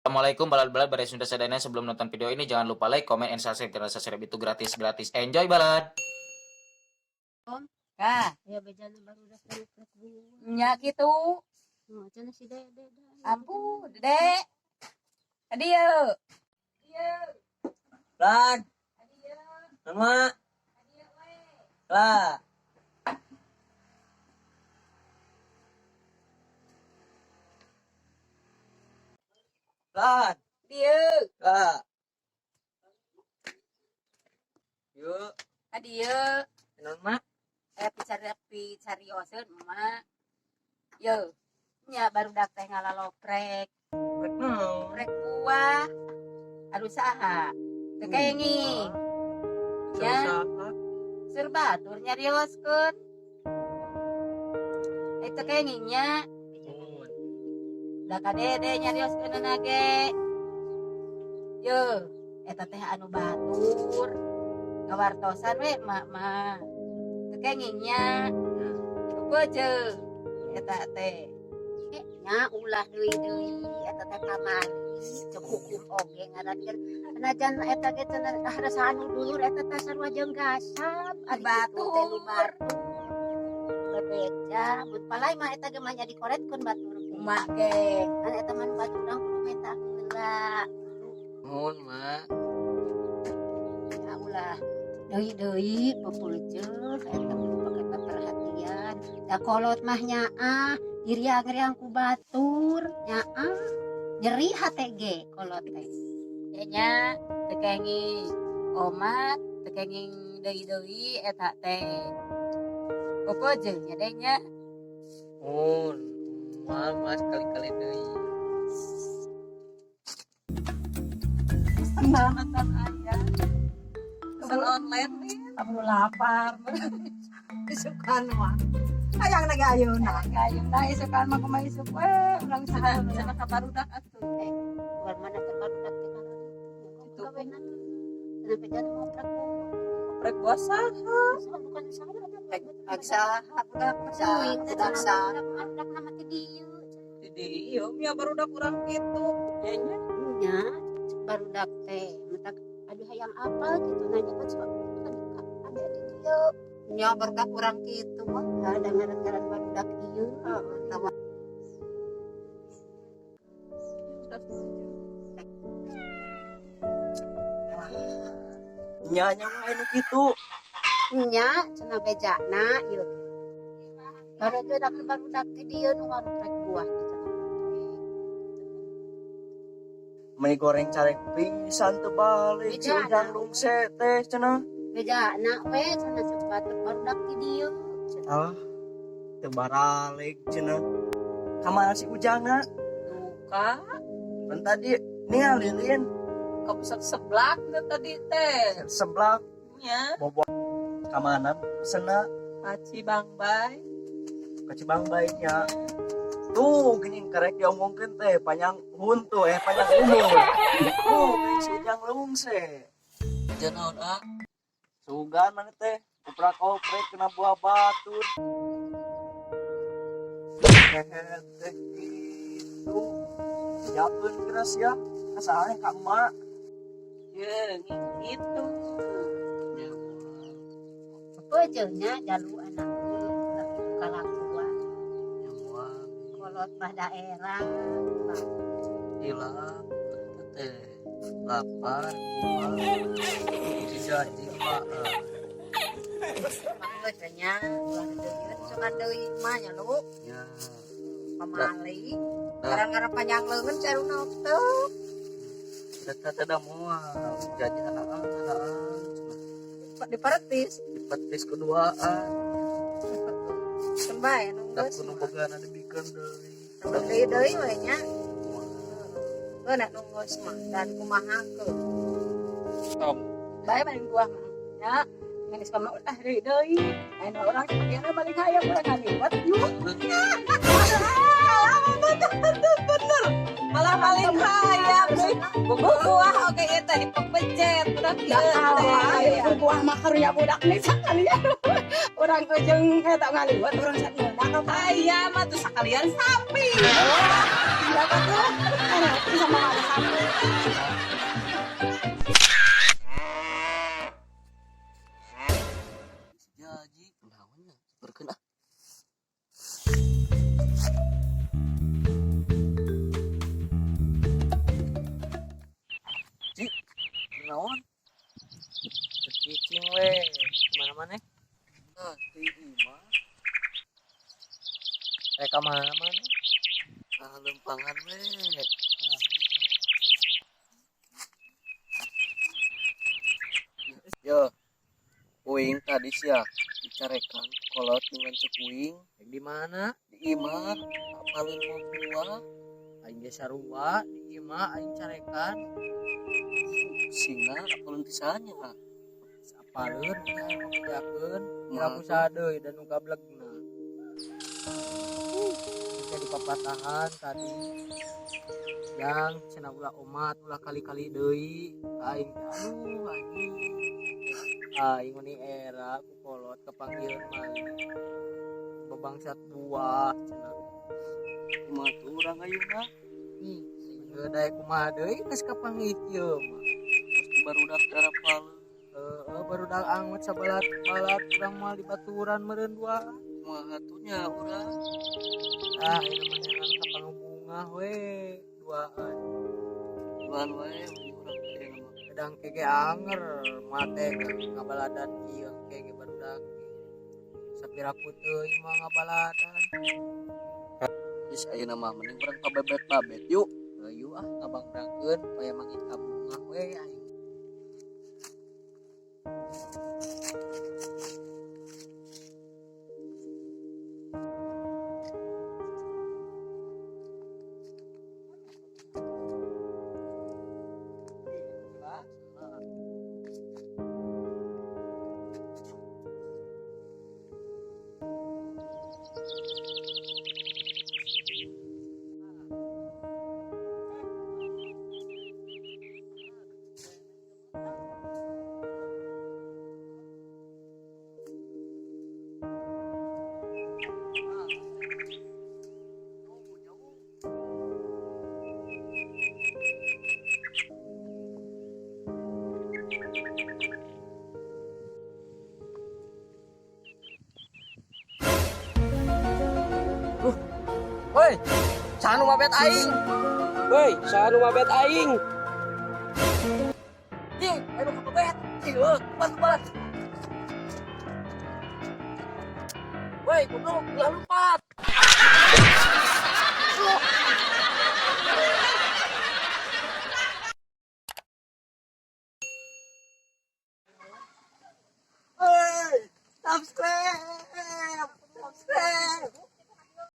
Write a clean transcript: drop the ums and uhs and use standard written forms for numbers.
Assalamualaikum balad-balad bare Sunda sadayana. Sebelum nonton video ini, jangan lupa like, comment, and subscribe karena subscribe itu gratis gratis. Enjoy, balad. Kah, Ya, bejana barudak rek buah. Nya kitu. Oh, cenah si Dede dah. Ampun, Dede. Adieu. Adieu. Lan, Adieu. Mama, Adieu we. lah. Lan, Adieu. lah. Yuk, Adieu. naon, Mak? Eh, picara picarioseun emak. Yo. Nya barudak teh ngalaloprek. Rek naon? Prek buah. Aduh, saha? Teu kenging. Ya. Saha? Sur batur nyarioskeun. Eh, teu kenging nya. Mun. Da ka Dede nyarioskeun ge. Yo, eta teh anu batur. Ngawartosan we mak mah. Teu kenging nya. Eupeujeuh eta teh. Eh, nya ulah deui deui eta teh kamari cek hukum oge ngaran najan eta ge cenah rasa anu dulur eta teh sarua jeung gasab ari kitu teh nu Batur. Batur bebeja mun palai mah eta ge mah nya dikoretkeun batur ge. Emak ge. Kan eta mah nu batur urang kudu menta heula. Mun, Mak. Ya, ulah deui deui pepuleujeun eta kudu pake perhatian da kolot mah nyaah diriang-riang ku batur, nyaah nyeri hate ge kolot teh. Ya nya, teu kenging omat, teu kenging deui-deui eta teh. Eupeujeuh nya deh nya. Mun. Moal, Mas, kali-kali deui. Selamatan aja. Pesan online nih. Kamu lapar. Isukan mah. Hayang na gayuna. Gayung nah, isukan mah kumaha isuk we urang Cenah sana. Cenah ka barudak atuh. Luar mana teh barudak teh kan Itu. gawenan cenah bejan mau prek. Prek buah saha? Bukan saha. Pek saha budak? Budak saha? Budak nama teh dieu. Di ieu mia barudak urang kitu. Nya nya. Nya barudak teh matak aduh hayang apa gitu nanya kan sok ada di dieu. Nya barudak urang kitu mah. Ada ngaran-ngaran barudak ieu. Heeh. Sudah setuju. Nya nya mah anu kitu. Nya cenah bejana ieu barudak barudak ti dieu nu ngaruprek buah teh cenah. Meni goreng carek pisan teu balik si Bejana. Ujang lungse teh cenah. Bejana we cenah cek batur barudak ti dieu cenah. Alah, teu baralik cenah. Kamana si Ujangna? Duka. Pan tadi ningali lin Ke pusat seblak teh tadi teh. Seblak. Nya. Bobo kamana pesena? Paci Bang Bay. Ka Cibang baiknya. Tuh, gini karek diomongkeun teh panjang huntu, eh, panjang umur. Tuh, geuning si Ujang lungse. Naon ah? Sugan mana teh oprak oprek kena buah batur. Hehe teh gitu. Jakeun keras ya. Kasahan ka emak. Ye, gitu. Peujeun nya jalu anak ulah kitu kalakuan. Kolot mah daerah. Hilang teh lapar buah dijanji mak. Mangga nya ulah deui isukan deui mah nya lu. Ya. Pamali. Ngaran-ngaran panjang leungeun caruna teu. Data teh da moal janji anak anak. Diperetis. Dipetis keduaan. Keun bae nu Da geus. kudu bogana dibikeun deui. Deui deui we nya. Heuh, nu geus mah dan kumaha ke. Bae paling buah mah. Nya, geus mah ulah deui deui. Aya urang kira balik hayang urang ngaliwat yuk. Bener. Malah paling hayang deui. Buah oge ieu teh dipepecet budak ieu teh. Buah mah karunya budak nih sakali ya. Urang ujung eta ngaliwat urang sakeuna ka ayam atuh sakalian sapi. Iya tuh. Bisa makan sapi. Jaji naonnya berkeun ah. Ji, naon? Cicing we, kemana-mana? Ah, di imah. Rek ka mana-mana? Ah, lempangan we. Yo, uing tadi sia dicarekan kolot dengan cek uing. Rek di mana? Di imah, apalin mau buah. Aing ge sarua di imah aing carekan. Sina apalin tisanya. Apaleun nya aing mah bejakeun, kira ku saha deui dan nu gablegna. Geus di papatahan tadi. Yang cenah ulah omat, ulah kali-kali deui. Aing teh aduh anjing. Aing meni era ku kolot kepanggil maling. Bebangsat buah cenah. Kumaha tuh urang ayeuna? Ih, heuh daek kumaha deui geus kapanggih kieu mah. Pasti barudak darapaleun. Heeh, barudak angut sabalat-balat urang moal dibaturan meureun duaan. Kumaha tuh nya urang? Ah, ieu mah neangan ka pangubungah we duaan. Duaan wae urang teh ayeuna mah. Kadang kege anger mate ngabaladan ieu kege barudak. Sapiraku teuing mah ngabaladan. Geus ayeuna mah mending urang ka bebet-babet yuk. Hayu ah ngabangdrakeun supaya manggih ka bungah we aing. Woi, saha nu mabet aing? Woi, saha nu mabet aing? Ih, ayo ka mabet. Ieu, kuat-kuat. Woi, goblok, ulah lompat.